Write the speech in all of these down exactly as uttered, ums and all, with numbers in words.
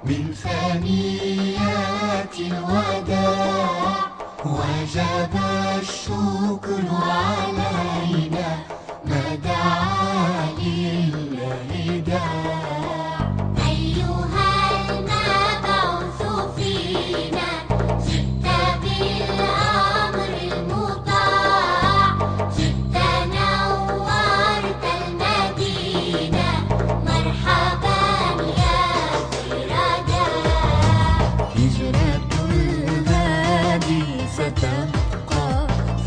من ثنيات الوداع وجب الشكر علينا ما دعا لله داع. أيها المبعوث فينا جئت بالأمر المطاع، جئت نورت المدينة، مرحبا يا خير داع. هجرة الهادي ستبقى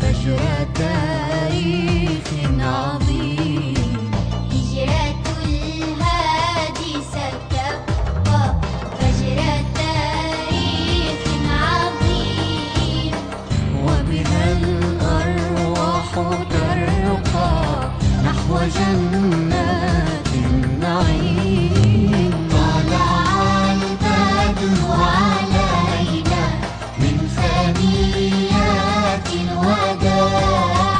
فجر تاريخ عظيم. هجرة الهادي ستبقى فجر تاريخ عظيم. وبها الأرواح ترقى نحو جنات النعيم. طلع البدر علينا من ثنيات الوداع،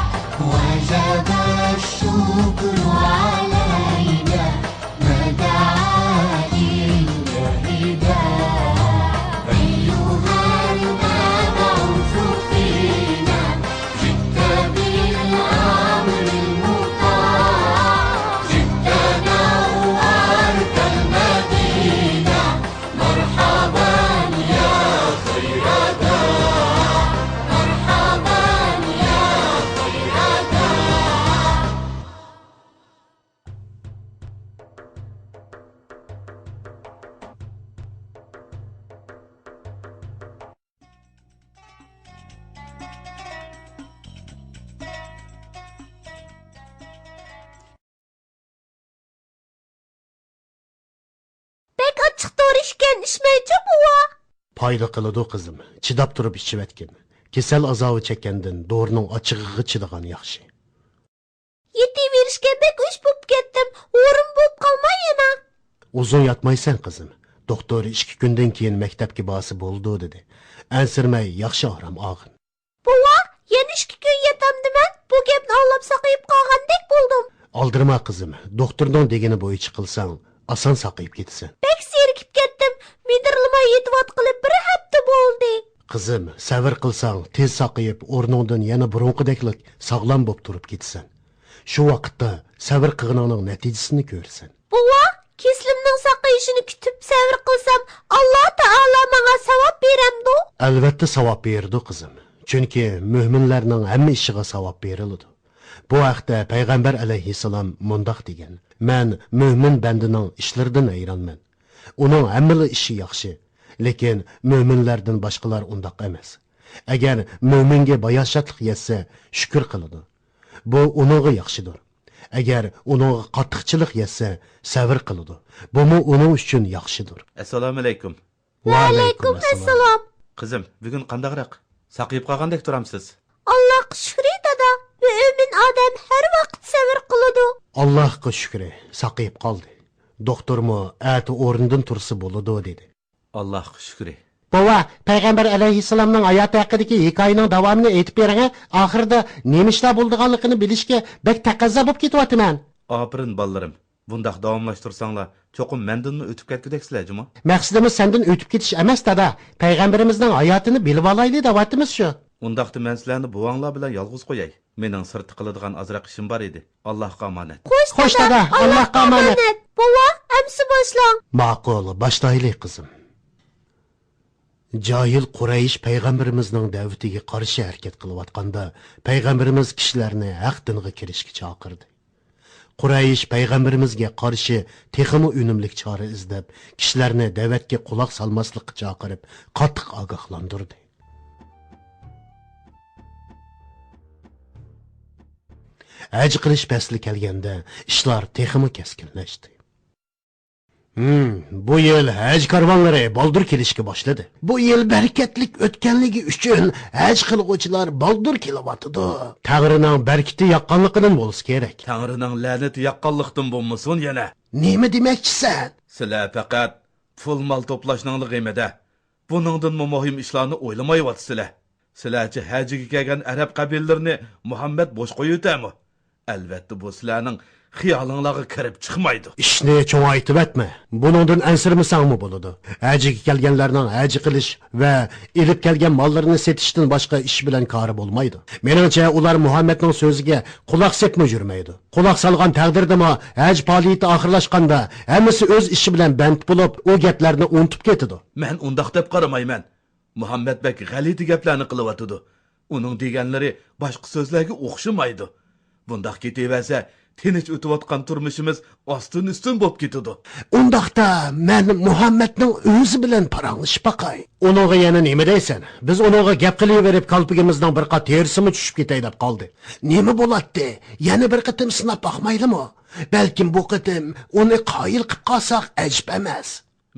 وجب الشكر علينا ما دعا لله داع. أيها المبعوث فينا جئت بالأمر المطاع، جئت نورت المدينة، مرحبا يا خير داع، مرحبا يا خير داع. بەك ئاچچىق دورا ئىكەن، ئىچمەيچۇ، بوۋا. پايدا قىلىدۇ، قىزىم. چىداپ تۇرۇپ ئىچىۋەتكىن. كېسەل ئازابى چەككەندىن دورىنىڭ ئاچچىقىغا چىدىغان ياخشى. يېتىۋېرىشكە بەك ئۆچ بوپ كەتتىم. ھورۇن بوپ قالماي يەنە. ئۇزۇن ياتمايسەن، قىزىم. دوختۇر ئىككى كۈندىن كېيىن مەكتەپكە بارسا بولىدۇ، دېدى. ئەنسىرىمەي، ياخشى ئارام ئالغىن. بوۋا، يەنە ئىككى كۈن ياتامدىمەن؟ بۇ گەپنى ئاڭلاپ ساقىيىپ قالغاندەك بولدۇم. ئالدىرىما، قىزىم. دوختۇرنىڭ دېگىنى بويىچە قىلساڭ، ئاسان ساقىيىپ كېتىسەن. بەك زېرىكىپ كەتتىم. مىدىرلىماي يېتىۋاتقىلى بىر ھەپتە بولدى. قىزىم، سەۋر قىلساڭ، تېز ساقىيىپ، ئورنۇڭدىن يەنە بۇرۇنقىدەكلا ساغلام بوپ تۇرۇپ كېتىسەن. شۇ ۋاقىتتا سەۋر قىلغىنىڭنىڭ نەتىجىسىنى كۆرىسەن. بوۋا، كېسىلىمنىڭ ساقىيىشىنى كۈتۈپ سەۋر قىلسام، ئاللا تائالا ماڭا ساۋاب بېرەمدۇ؟ ئەلۋەتتە ساۋاب بېرىدۇ، قىزىم. چۈنكى مۆمىنلەرنىڭ ھەممە ئىشىغا ساۋاب بېرىلىدۇ. بۇ ھەقتە پەيغەمبەر ئەلەيھىسسالام مۇنداق دېگەن: مەن مۆمىن بەندىنىڭ ئىشلىرىدىن ھەيرانمەن. ئۇنىڭ ھەممىلا ئىشى ياخشى، لېكىن مۆمىنلەردىن باشقىلار ئۇنداق ئەمەس. ئەگەر مۆمىنگە باياشاتلىق يەتسە، شۈكۈر قىلىدۇ. بۇ ئۇنىڭغا ياخشىدۇر. ئەگەر ئۇنىڭغا قاتتىقچىلىق يەتسە، سەۋر قىلىدۇ. بۇمۇ ئۇنىڭ ئۈچۈن ياخشىدۇر. ئەسسالامۇئەلەيكۇم. ۋەئەلەيكۇم ئەسسالام. قىزىم، بۈگۈن قانداقراق؟ ساقىيىپ قالغاندەك تۇرامسىز؟ ئاللاھقا شۈكرى، دادا. مۆمىن ئادەم ھەر ۋاقىت سەۋر قىلىدۇ. ئاللاھقا شۈكرى، ساقىيىپ قالدى. دوختۇرمۇ ئەتە ئورنىدىن تۇرسا بولىدۇ، دېدى. ئاللاھقا شۈكرى. بوۋا، پەيغەمبەر ئەلەيھىسسالامنىڭ ھاياتى ھەققىدىكى ھېكايىنىڭ داۋامىنى ئېيتىپ بېرىڭە، ئاخىرىدا نېمە ئىشلار بولىدىغانلىقىنى بىلىشكە بەك تەقەززا بولۇپ كېتىۋاتىمەن. ئاپىرىن، بالىلىرىم. بۇنداق داۋاملاشتۇرساڭلار، چوقۇم مەندىنمۇ ئۆتۈپ كەتكۈدەكسىلەر جۇمۇ. مەقسىتىمىز سەندىن ئۆتۈپ كېتىش ئەمەس، دادا. پەيغەمبىرىمىزنىڭ ھاياتىنى بىلىۋالايلى دەۋاتىمىز شۇ. ئۇنداقتا مەن سىلەرنى بوۋاڭلار بىلەن يالغۇز قوياي. مېنىڭ سىرتتا قىلىدىغان ئازراق ئىشىم بار ئىدى. ئاللاھقا ئامانەت. خوش، دادا، ئاللاھقا ئامانەت. بوۋا، ئەمسە باشلاڭ. ماقۇل، باشلايلى، قىزىم. جاھىل قۇرەيش پەيغەمبىرىمىزنىڭ دەۋىتىگە قارشى ھەرىكەت قىلىۋاتقاندا، پەيغەمبىرىمىز كىشىلەرنى ھەق دىنغا كىرىشكە چاقىردى. قۇرەيش پەيغەمبىرىمىزگە قارشى تېخىمۇ ئۈنۈملۈك چارە ئىزدەپ، كىشىلەرنى دەۋەتكە قۇلاق سالماسلىققا چاقىرىپ، قاتتىق ئاگاھلاندۇردى. ھەج قىلىش پەسلى كەلگەندە، ئىشلار تېخىمۇ كەسكىنلەشتى. ھىم، بۇ يىل ھەج كارۋانلىرى بالدۇر كېلىشكە باشلىدى. بۇ يىل بەرىكەتلىك ئۆتكەنلىكى ئۈچۈن ھەج قىلغۇچىلار بالدۇر كېلىۋاتىدۇ. تەڭرىنىڭ بەرىكىتى ياغقانلىقىدىن بولسا كېرەك. تەڭرىنىڭ لەنىتى ياغقانلىقتىن بولمىسۇن يەنە. نېمە دېمەكچىسەن؟ سىلەر پەقەت پۇل-مال توپلاشنىڭلا غېمىدە، بۇنىڭدىنمۇ مۇھىم ئىشلارنى ئويلىمايۋاتىسىلەر. سىلەرچە ھەجگە كەلگەن ئەرەب قەبىلىلىرىنى مۇھەممەد بوش قويۇۋېتەرمۇ؟ ئەلۋەتتە، بۇ سىلەرنىڭ خىيالىڭلارغا كىرىپ چىقمايدۇ. ئىشنى چوڭايتىۋەتمە. بۇنىڭدىن ئەنسىرىمىسەڭمۇ بولىدۇ. ھەجگە كەلگەنلەرنىڭ ھەج قىلىش ۋە ئېلىپ كەلگەن ماللىرىنى سېتىشتىن باشقا ئىش بىلەن كارى بولمايدۇ. مېنىڭچە، ئۇلار مۇھەممەدنىڭ سۆزىگە قۇلاق سېپمۇ يۈرمەيدۇ. قۇلاق سالغان تەقدىردىمۇ، ھەج پائالىيىتى ئاخىرلاشقاندا، ھەممىسى ئۆز ئىشى بىلەن بەند بولۇپ، ئۇ گەپلەرنى ئۇنتۇپ كېتىدۇ. مەن ئۇنداق دەپ قارىمايمەن. مۇھەممەد بەك غەلىتە گەپلەرنى قىلىۋاتىدۇ. ئۇنىڭ دېگەنلىرى باشقا سۆزلەرگە ئوخشىمايدۇ. بۇنداق كېتىۋەرسە، تىنچ ئۆتۈۋاتقان تۇرمۇشىمىز ئاستىن-ئۈستۈن بولۇپ كېتىدۇ. ئۇنداقتا مەن مۇھەممەدنىڭ ئۆزى بىلەن پاراڭلىشىپ باقاي. ئۇنىڭغا يەنە نېمە دەيسەن؟ بىز ئۇنىڭغا گەپ قىلىۋېرىپ، كالپۇكىمىزنىڭ بىر قات تېرىسىمۇ چۈشۈپ كېتەي دەپ قالدى. نېمە بولاتتى؟ يەنە بىر قېتىم سىناپ باقمايلىمۇ؟ بەلكىم بۇ قېتىم ئۇنى قايىل قىپ قالساق ئەجەب ئەمەس.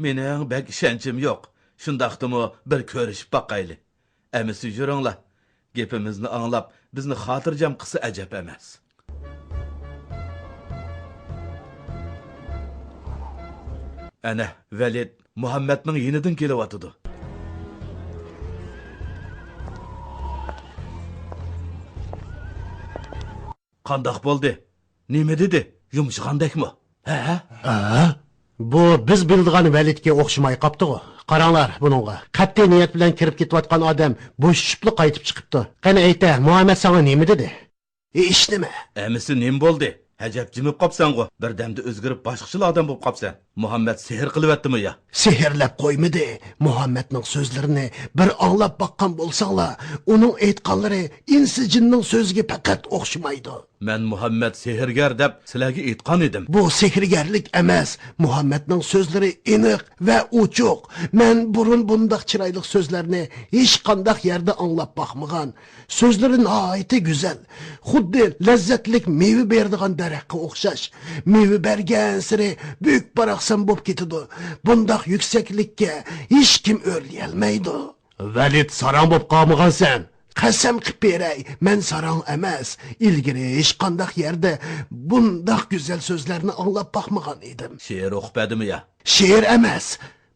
مېنىڭ بەك ئىشەنچىم يوق. شۇنداقتىمۇ بىر كۆرۈشۈپ باقايلى. ئەمىسە يۈرۈڭلار. گېپىمىزنى ئاڭلاپ، بىزنى خاتىرجەم قىلسا ئەجەب ئەمەس. ئەنە، ۋەلىد مۇھەممەدنىڭ يېنىدىن كېلىۋاتىدۇ. قانداق بولدى؟ نېمە دېدى؟ يۇمشىغاندەكمۇ؟ ھە؟ ھە؟ بۇ بىز بىلىدىغان ۋەلىدكە ئوخشىماي قاپتىغۇ. قاراڭلار بۇنىڭغا. قەتئىي نىيەت بىلەن كىرىپ كېتىۋاتقان ئادەم بوشىشىپلا قايتىپ چىقىپتۇ. قېنى ئەيتە، مۇھەممەد ساڭا نېمە دېدى؟ ھېچنېمە. ئەمىسە نېمە بولدى؟ ئەجەب جىمىپ قاپسەنغۇ. بىردەمدە ئۆزگىرىپ باشقىچىلا ئادەم بولۇپ قاپسەن. مۇھەممەد سېھىر قىلىۋەتتىمۇ يا؟ سېھىرلەپ قويمىدى. مۇھەممەدنىڭ سۆزلىرىنى بىر ئاڭلاپ باققان بولساڭلار، ئۇنىڭ ئېيتقانلىرى ئىنسى جىننىڭ سۆزىگە پەقەت ئوخشىمايدۇ. مەن مۇھەممەد سېھىرگەر دەپ سىلەرگە ئېيتقان ئىدىم. بۇ سېھىرگەرلىك ئەمەس. مۇھەممەدنىڭ سۆزلىرى ئېنىق ۋە ئوچۇق. مەن بۇرۇن بۇنداق چىرايلىق سۆزلەرنى ھېچقانداق يەردە ئاڭلاپ باقمىغان. سۆزلىرى ناھايىتى گۈزەل. خۇددى لەززەتلىك مېۋە بېرىدىغان دەرەخكە ئوخشاش. مېۋە بەرگەنسېرى بۈك-باراقسان بولۇپ كېتىدۇ. بۇنداق يۈكسەكلىككە ھېچكىم ئۆرلىيەلمەيدۇ. ۋەلىد، ساراڭ بوپ قالمىغانسەن؟ قەسەم قىپ بېرەي، مەن ساراڭ ئەمەس. ئىلگىرى ھېچقانداق يەردە بۇنداق گۈزەل سۆزلەرنى ئاڭلاپ باقمىغان ئىدىم. شېئىر ئوقۇپ بەردىمۇ يا؟ شېئىر ئەمەس.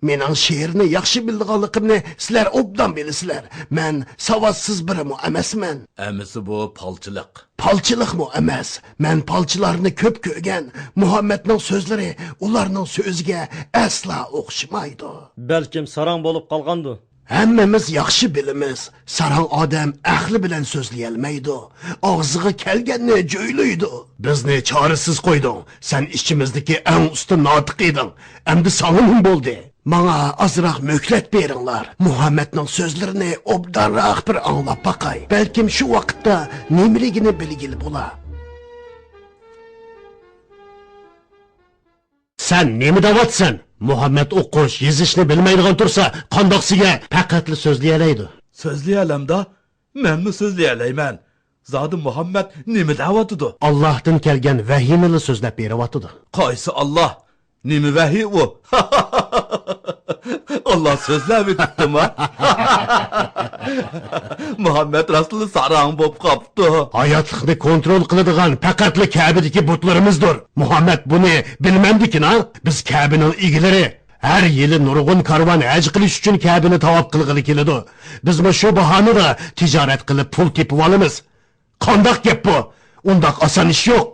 مېنىڭ شېئىرنى ياخشى بىلىدىغانلىقىمنى سىلەر ئوبدان بىلىسىلەر. مەن ساۋاتسىز بىرىمۇ ئەمەسمەن. ئەمىسە بۇ پالچىلىق. پالچىلىقمۇ ئەمەس. مەن پالچىلارنى كۆپ كۆرگەن. مۇھەممەدنىڭ سۆزلىرى ئۇلارنىڭ سۆزىگە ئەسلا ئوخشىمايدۇ. بەلكىم ساراڭ بولۇپ قالغاندۇ؟ ھەممىمىز ياخشى بىلىمىز، ساراڭ ئادەم ئەقلى بىلەن سۆزلىيەلمەيدۇ، ئاغزىغا كەلگەننى جۆيلەيدۇ. بىزنى چارىسىز قويدۇڭ، سەن ئىچىمىزدىكى ئەڭ ئۇستا ناتىق ئىدىڭ، ئەمدى ساڭا نېمە بولدى؟ ماڭا ئازراق مۆھلەت بېرىڭلار، مۇھەممەدنىڭ سۆزلىرىنى ئوبدانراق بىر ئاڭلاپ باقاي، بەلكىم شۇ ۋاقىتتا نېمىلىكىنى بىلگىلى بولا. سەن نېمە دەۋاتىسەن؟ مۇھەممەد ئوقۇش، يېزىشنى بىلمەيدىغان تۇرسا، قانداق سىگە پەقەتلا سۆزلىيەلەيدۇ؟ سۆزلىيەلەمدا؟ مەنمۇ سۆزلىيەلەيمەن. زادى مۇھەممەد نېمە دەۋاتىدۇ؟ ئاللاھتىن كەلگەن ۋەھىينىلا سۆزلەپ بېرىۋاتىدۇ. قايسى ئاللاھ؟ نېمە ۋەھىي ئۇ؟ ئاللاھ سۆزلەۋېتىپتىما؟ مۇھەممەد راستلا ساراڭ بوپ قاپتۇ. ھاياتلىقنى كونترول قىلىدىغان پەقەتلا كەبىدىكى بۇتلىرىمىزدۇر. مۇھەممەد بۇنى بىلمەمدىكىنا؟ بىز كەبىنىڭ ئىگىلىرى. ھەر يىلى نۇرغۇن كارۋان ھەج قىلىش ئۈچۈن كەبىنى تاۋاپ قىلغىلى كېلىدۇ. بىزمۇ شۇ باھانىدا تىجارەت قىلىپ پۇل تېپىۋالىمىز. قانداق گەپ بۇ؟ ئۇنداق ئاسان ئىش يوق.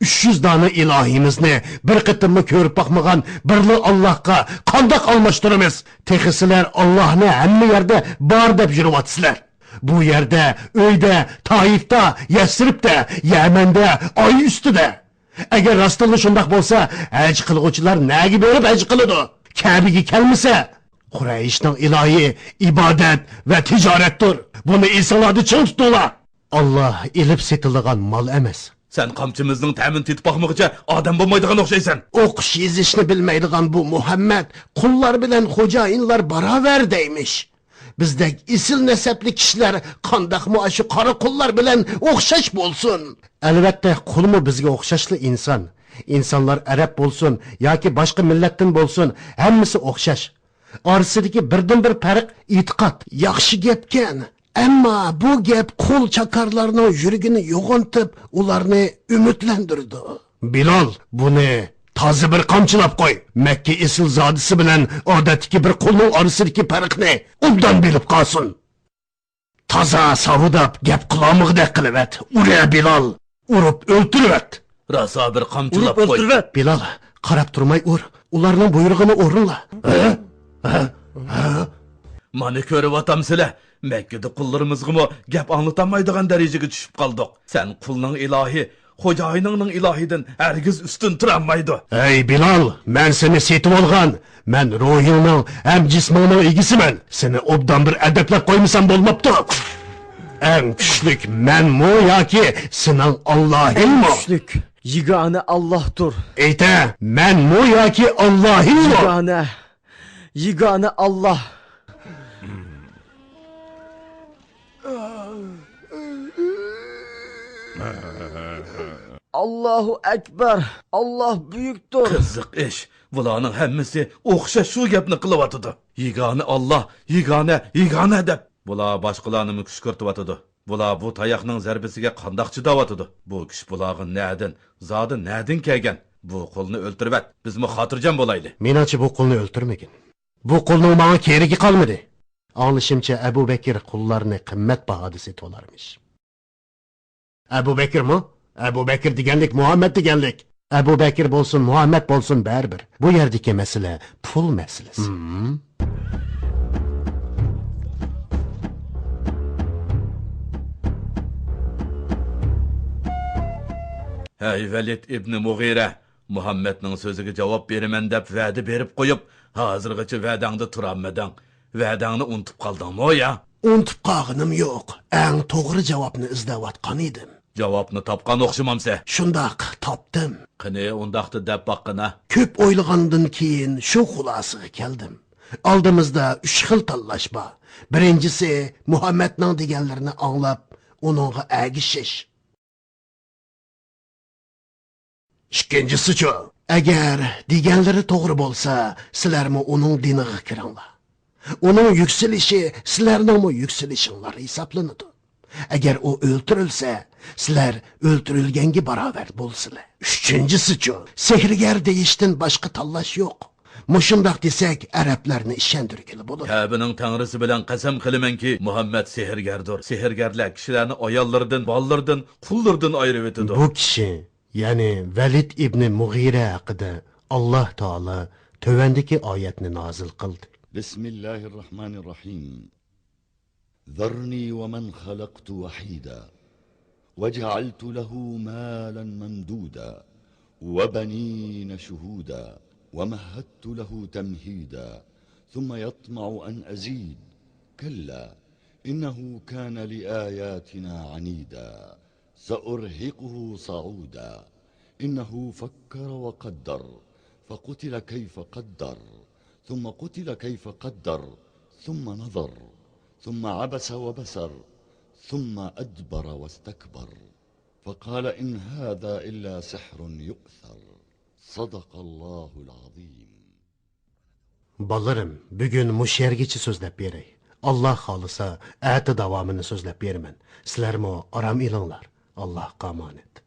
ئۈچ يۈز دانە ئىلاھىمىزنى بىر قېتىممۇ كۆرۈپ باقمىغان بىرلا ئاللاھقا قانداق ئالماشتۇرىمىز؟ تېخى سىلەر ئاللاھنى ھەممە يەردە بار دەپ يۈرۈۋاتىسىلەر. بۇ يەردە، ئۆيدە، تائىفتا، يەسرىبتە، يەمەندە، ئاي ئۈستىدە. ئەگەر راستتىنلا شۇنداق بولسا، ھەج قىلغۇچىلار نەگە بېرىپ ھەج قىلىدۇ؟ كەبىگە كەلمىسە؟ قۇرەيشنىڭ ئىلاھى ئىبادەت ۋە تىجارەتتۇر. بۇنى ئېسىڭلاردا چىڭ تۇتۇڭلار. ئاللاھ ئېلىپ سېتىلىدىغان مال ئەمەس. سەن قامچىمىزنىڭ تەمىنى تېتىپ باقمىغۇچە ئادەم بولمايدىغان ئوخشايسەن. ئوقۇش يېزىشنى بىلمەيدىغان بۇ مۇھەممەد قۇللار بىلەن خوجايىنلار باراۋەر دەيمىش. بىزدەك ئېسىل نەسەبلىك كىشىلەر قانداقمۇ ئاشۇ قارا قۇللار بىلەن ئوخشاش بولسۇن؟ ئەلۋەتتە، قۇلمۇ بىزگە ئوخشاشلا ئىنسان. ئىنسانلار ئەرەب بولسۇن ياكى باشقا مىللەتتىن بولسۇن، ھەممىسى ئوخشاش. ئارىسىدىكى بىردىنبىر پەرق ئېتىقاد. ياخشى گەپكەن، ئەمما بۇ گەپ قۇل چاكارلارنىڭ يۈرىكىنى يوغىنىتىپ، ئۇلارنى ئۈمىدلەندۈرىدۇ. بىلال، بۇنى تازا بىر قامچىلاپ قوي. مەككە ئېسىلزادىسى بىلەن ئادەتتىكى بىر قۇلنىڭ ئارىسىدىكى پەرقنى ئوبدان بىلىپ قالسۇن. تازا ساۋۇداپ گەپ قىلالمىغۇدەك قىلىۋەت. ئۇرە بىلال، ئۇرۇپ ئۆلتۈرۈۋەت. راسا بىر قامچىلاپ ئۇرۇپ قوي. ئۆلتۈرۈۋەت! بىلال، قاراپ تۇرماي ئۇر. ئۇلارنىڭ بۇيرۇغىنى ئورۇنلا. ھە؟ ھە؟ ھە؟ مانا كۆرۈۋاتامسىلەر، مەككىدە قۇللىرىمىزغىمۇ گەپ ئاڭلىتالمايدىغان دەرىجىگە چۈشۈپ قالدۇق. سەن قۇلنىڭ ئىلاھى، خوجايىنىڭنىڭ ئىلاھىدىن ھەرگىز ئۈستۈن تۇرالمايدۇ. ئەي بىلال، مەن سېنى سېتىۋالغان. مەن روھىڭنىڭ ھەم جىسمىڭنىڭ ئىگىسىمەن. سېنى ئوبدان بىر ئەدەپلەپ قويمىسام بولماپتۇ. ئەڭ كۈچلۈك مەنمۇ ياكى سېنىڭ ئاللاھىڭمۇ؟ كۈچلۈك يېگانە ئاللاھتۇر. ئېيتە، مەنمۇ ياكى ئاللاھىڭمۇ؟ يېگانە، يېگانە ئاللاھ. ئاللاھۇ ئەكبەر، ئاللاھ بۈيۈكتۇر. قىزىق ئىش، بۇلارنىڭ ھەممىسى ئوخشاش شۇ گەپنى قىلىۋاتىدۇ. يېگانە ئاللاھ، يېگانە، يېگانە دەپ. بۇلار باشقىلارنىمۇ كۈشكۈرتۈۋاتىدۇ. بۇلار بۇ تاياقنىڭ زەربىسىگە قانداق چىداۋاتىدۇ؟ بۇ كۈچ بۇلارغا نەدىن، زادى نەدىن كەلگەن؟ بۇ قۇلنى ئۆلتۈرۈۋەت، بىزمۇ خاتىرجەم بولايلى. مېنىڭچە بۇ قۇلنى ئۆلتۈرمىگىن. بۇ قۇلنىڭ ماڭا كېرىكى قالمىدى. ئاڭلىشىمچە، ئەبۇ بەكىر قۇللارنى قىممەت باھادا سېتىۋالارمىش. ئەبۇ بەكىرمۇ؟ ئەبۇ بەكىر دېگەنلىك مۇھەممەد دېگەنلىك. ئەبۇ بەكىر بولسۇن، مۇھەممەد بولسۇن، بەرىبىر. بۇ يەردىكى مەسىلە پۇل مەسىلىسى. ھىم. ھەي، ۋەلىد ئىبنى مۇغىرە! مۇھەممەدنىڭ سۆزىگە جاۋاب بېرىمەن دەپ ۋەدە بېرىپ قويۇپ، ھازىرغىچە ۋەدەڭدە تۇرالمىدىڭ. ۋەدەڭنى ئۇنتۇپ قالدىڭمۇ يا؟ ئۇنتۇپ قالغىنىم يوق. ئەڭ توغرا جاۋابنى ئىزدەۋاتقان ئىدىم. جاۋابنى تاپقان ئوخشىمامسەن؟ شۇنداق، تاپتىم. قېنى، ئۇنداقتا دەپ باققىنا. كۆپ ئويلىغاندىن كېيىن شۇ خۇلاسىگە كەلدىم. ئالدىمىزدا ئۈچ خىل تاللاش بار. بىرىنچىسى، مۇھەممەدنىڭ دېگەنلىرىنى ئاڭلاپ، ئۇنىڭغا ئەگىشىش. ئىككىنچىسىچۇ؟ ئەگەر دېگەنلىرى توغرا بولسا، سىلەرمۇ ئۇنىڭ دىنىغا كىرىڭلار. ئۇنىڭ يۈكسىلىشى سىلەرنىڭمۇ يۈكسىلىشىڭلار ھېسابلىنىدۇ. ئەگەر ئۇ ئۆلتۈرۈلسە، سىلەر ئۆلتۈرۈلگەنگە باراۋەر بولىسىلەر. ئۈچىنچىسىچۇ؟ سېھىرگەر دېيىشتىن باشقا تاللاش يوق. مۇشۇنداق دېسەك، ئەرەبلەرنى ئىشەندۈرگىلى بولىدۇ. كەبىنىڭ تەڭرىسى بىلەن قەسەم قىلىمەنكى، مۇھەممەد سېھىرگەردۇر. سېھىرگەرلەر كىشىلەرنى ئاياللىرىدىن، بالىلىرىدىن، قۇللىرىدىن ئايرىۋېتىدۇ. بۇ كىشى، يەنى ۋەلىد ئىبنى مۇغىرە ھەققىدە ئاللاھ تائالا تۆۋەندىكى ئايەتنى نازىل قىلدى. بسم الله الرحمن الرحيم. ذرني ومن خلقت وحيدا وجعلت له مالا ممدودا وبنين شهودا ومهدت له تمهيدا ثم يطمع أن أزيد كلا إنه كان لآياتنا عنيدا سأرهقه صعودا إنه فكر وقدر فقتل كيف قدر ثم قتل كيف قدر ثم نظر ثم عبس وبسر ثم أدبر واستكبر فقال إن هذا إلا سحر يؤثر. صدق الله العظيم. بالىلىرىم، بۈگۈن مۇشۇ يەرگىچە سۆزلەپ بېرەي. ئاللاھ خالىسا، ئەتە داۋامىنى سۆزلەپ بېرىمەن. سىلەرمۇ ئارام ئېلىڭلار. ئاللاھقا ئامانەت.